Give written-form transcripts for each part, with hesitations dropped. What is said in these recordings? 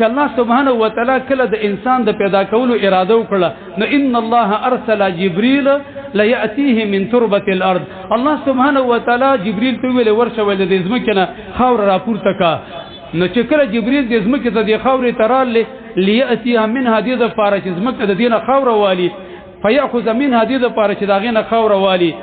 چې الله سبحانه و تعالی کله د انسان د پیدا کولو اراده وکړه، نو ان الله ارسل جبريل لياتيه من تربه الارض. الله سبحانه و تعالی جبريل ته ویل ورشه ویل د ځمکې نه خاوره راپورته کا. نو چې کله جبريل د ځمکې ته د خاورې تراله لياتيها منها دې د پاره چې ځمکه د دینه خاوره والي، فيأخذ منها دې د پاره چې داغې نه خاوره والي.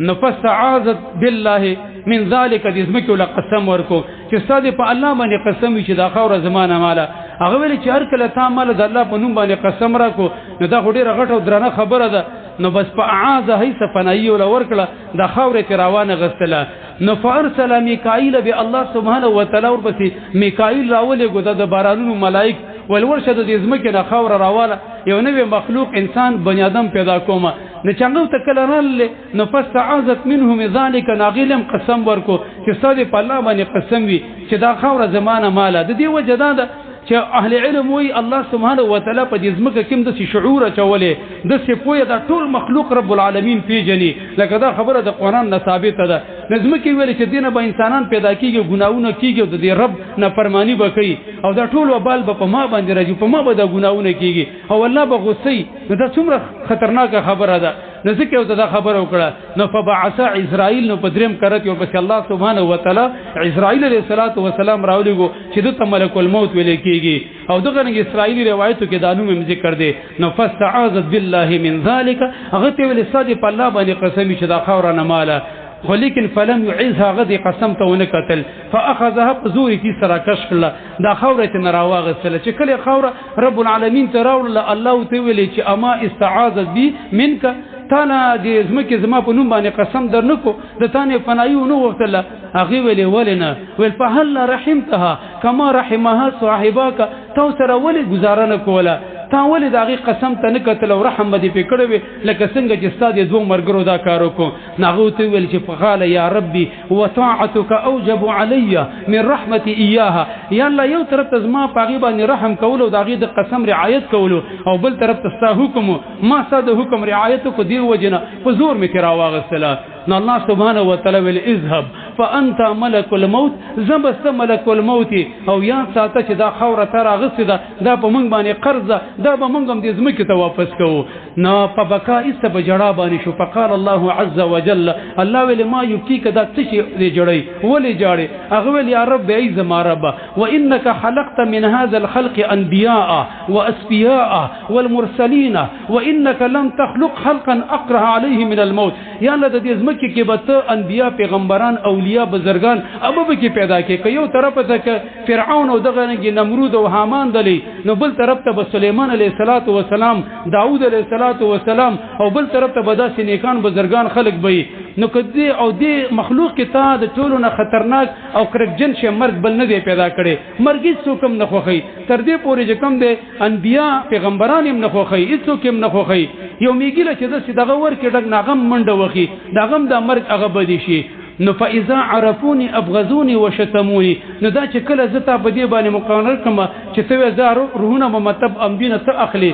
نو فاستعاذت بالله من ذلك د ځمکې له قسم ورکو چې ستا دې په الله باندې قسم وي چې دا خاوره زما نه ماله. هغه ویل چې هر کله تا ماله د الله په نوم باندې قسم راکو، نو دا خو ډېره غټه او درنه خبره ده. نو بس په اعاذه هیڅ پناهي وله ورکړه، دا خاورې ترې راوانه غستله. نو فارسل میکائیل به الله سبحانه وتعالی ورپسې میکائیل راولېږو، دا د بارانونو ملایک ول ورشه د دې ځمکې نه خاوره راواله، یو نوی مخلوق انسان بني آدم پیدا کومه. نو چې هغه ته کله راغلې، نو فاستعاذت منه من ذلك، نو هغې له هم قسم ورکو چې ستا دې په الله باندې قسم وي چې دا خاوره زما نه ماله. د دې وجه دا ده چې اهل علم وایي الله سبحانه وتعالی په دې ځمکه کې هم داسې شعور اچولی، داسې پوهه دا ټول مخلوق رب العالمین پېژني، لکه دا خبره د قرآن نه ثابته ده. نو ځمکې ویلې چې دې نه به انسانان پیدا کېږي، ګناهونه کېږي او د دې رب نافرماني به کوي، او دا ټول وبال به په ما باندې راځي، په ما به دا ګناهونه کېږي او الله به غوسه وي. نو دا څومره خطرناکه خبره ده. نو ځکه یې ورته دا خبره وکړه. نو فبعث عزرائیل، نو په دریم کرت یې ورپسې الله سبحانه وتعالی عزرائیل علیه الصلاة والسلام راولېږو چې ده ته ملک الموت ویل کېږي، او دغه رنګ اسرائیلي روایتو کې دا نوم هم ذکر دی. نو فاستعاذت بالله من ذلك، هغه ته ویل ستا دې په الله باندې قسم وي چې دا خاوره نه ماله، خو لیکن فلم يعزها، هغه دې قسم ته ونه کتل. فاخذها په زور یې تیز سره کش کړله، دا خاوره یې ترې راواغېستله. چې کله خاوره رب العالمین ته راوړله، الله ورته وویلې چې اما استعاذت بي منک، تا نه دې ځمکې زما په نوم باندې قسم در نه کړو، د تا نه یې پناهي ونه غوښتله. هغې ویلې ولې نه؟ ویل فهلا رحمتها کما رحمها صاحباک، تا سره ولې ګزاره نه کوله، تا ولې د هغې قسم ته نه کتل او رحم به دې پرې کړی وي لکه څنګه چې ستا دې دوو ملګرو دا کار وکړو. نو هغه ورته وویل چې فقال یا ربي وطاعتک اوجب علی من رحمتي ایاها، یا الله یو طرف ته زما په هغې باندې رحم کولو د هغې د قسم رعایت کولو، او بل طرف ته ستا حکم و، ما ستا د حکم رعایت وکړو، دې وجې نه په زور مې ترې راواغېستله. نو الله سبحانه وتعالی ویل اذهب فانت ملک الموت، زه به ستا ملک الموت یې، او یاد ساته چې دا خاوره تا راغستې ده، دا په موږ باندې قرض ده، دا به موږ هم دې ځمکې ته واپس کوو. نو په بکا ایسته په ژړا باندې شو. فقال الله عز وجل، الله ویل ما یبکیک، دا څه شی دې ژړی، ولې ژاړې؟ هغه ویل یا رب ای زما رب، وانک خلقت من هذا الخلق انبیاء واسفیاء والمرسلین وانک لم تخلق خلقا اکره علیه من الموت. یا الله د دې ځمکې کې به ته انبیا، پیغمبران، اولیاء، بزرګان هغه به کې پیدا کړې. که یو طرف ته که فرعون او دغه رنګې نمرود او هامان دلی، نو بل طرف ته به سلیمان علیه الصلاة والسلام، داود علیه الصلاة والسلام، او بل طرف ته به داسې نیکان بزرګان خلک به وي. نو که دې او دې مخلوق کې تا د ټولو نه خطرناک او کرکجن شی مرګ بل نه دی پیدا کړی، مرګ هیڅوک هم نه خوښوي، تر دې پورې چې کوم دی انبیا پیغمبران یې هم نه خوښوي، هیڅوک یې هم نه خوښوي. یو میږي له چې داسې دغه ورکړي ډک، نو هغه هم منډه وهي، د هغه هم دا مرګ هغه بدی شي. نو فاذا عرفوني ابغضوني وشتموني، نو دا چې کله زه تا په دې باندې مقرر کړم چې ته وایې زه روحونه به مطلب امدینه ته اخلې،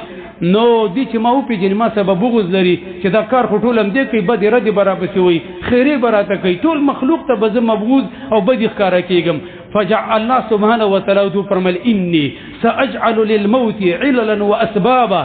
نو دې چې ما وپېژني ما سره به بغض لري چې دا کار خو ټول همدې کوي، بدې ردې به راپسې وایي، خیرې به راته کوي، ټول مخلوق ته به زه مبغوض او بدې ښکاره کېږم. فجعل الله سبحانه وتعالی ورته وفرمایل انی سأجعل للموت عللا واسبابا،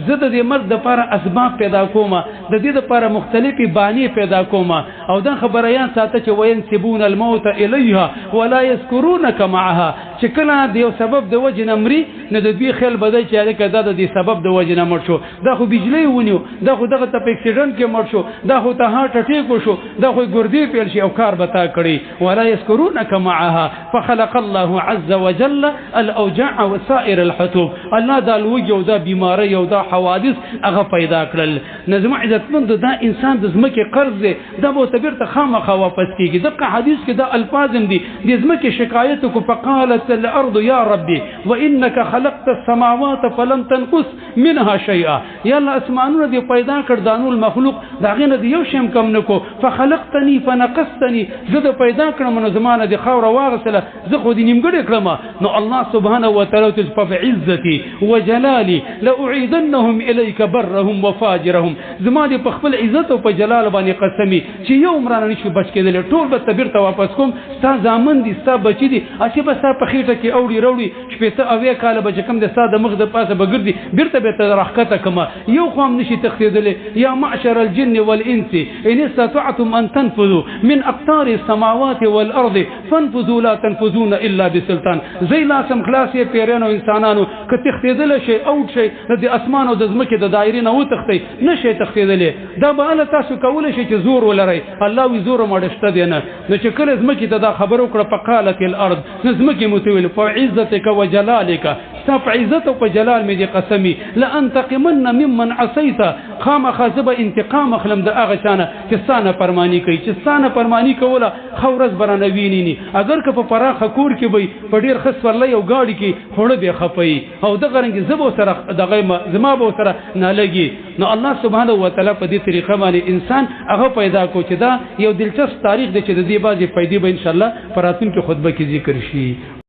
زه د دې مرګ دپاره اسباب پیدا کوم، د دې دپاره مختلفې بانې پیدا کوم. او دا خبره یاد ساته چې وینسبون الموت الیها ولا یذکرونک معها، چې کله د یو سبب د وجې نه مري نو د دوی خیال به دی چې هلکه دا د دې سبب د وجې نه مړ شو، دا خو بجلۍ ونیو، دا خو دغه ته په اکسیډنټ کې مړ شو، دا خو ته هارټ اټیک وشو، دا خو یې ګردې پیل شي او کار به تا کړی. ولا یذکرونک معها فخلق الله عز وجل الاوجاع وسائر الحطوب، الله دا لوږې او دا بیمارۍ او دا حوادث هغه پیدا کړل. نو زما عزتمند دا انسان د ځمکې قرض دی، دا به ورته بېرته خامخا واپس کېږي. دغه حدیث کې دا الفاظ هم دي، د ځمکې شکایت وکړو، فقالت الارض یا ربي وانک خلقت السماوات فلم تنقص منها شیئا، یا الله اسمانونه دې پیدا کړ، دا نور مخلوق د هغې نه دې یو شی هم کم نه کړو، فخلقتني فنقصتني، زه دې پیدا کړم نو زما نه دې خاوره واغستله، زه خو دې نیمګړی کړم. نو الله سبحانه وتعالی ورته فبعزتي وجلالي لأعيدنهم إليك برهم وفاجرهم، زما دې په خپل عزت او په جلال باندې قسمي چې یو هم رانه نشي بچ کېدلی، ټول به ته بېرته واپس کوم، ستا زامن دي، ستا بچي دي، هسې به ستا په خېټه کې اوړي راوړي، 70 کاله به چې کوم د ستا د مخ د پاسه به ګرځي، بیرته به ته راښکته کړم، یو خو هم نشي تښتېدلی. یا معشر الجن والانس ان استطعتم ان تنفذوا من اقطار السماوات والارض فانفذوا لا تنفذون الا بسلطان. زه لاسم خلاص یې پیرانو انسانانو، که تښتېدلی شئ اوټ شئ د اسمان او د ځمکې د دایرې نه وتښتئ، نه شئ تښتېدلی. دا به هله تاسو کولی شئ چې زور ولرئ. الله وي زور مړ شته دی نه. نو چې کله ځمکې ته دا خبره وکړه، فقالت الارض، نو ځمکې مو ته وویل فعزتک وجلالک، ستا په عزت او په جلال مې دې قسمي، لانتقمن ممن عصیت، خامخا زه به انتقام اخلم د هغه چا نه چې ستا نافرماني کوي، چې ستا نافرماني کوله ښه ورځ به رانه ویني، اګر که په پراخه کور کې به وي، په ډېر ښه سپرلی او ګاډي کې خوړه به خفه وي، او دغه رنګې زه به ورسره دغه یم، زما به ورسره نالګي. نو الله سبحانه وتعالی په دې طریقه باندې انسان هغه پیدا کو، چې دا یو دلچسپ تاریخ دی چې د دې بعضې فایدې به انشاءالله په راتلونکې خطبه کې ذکر شي.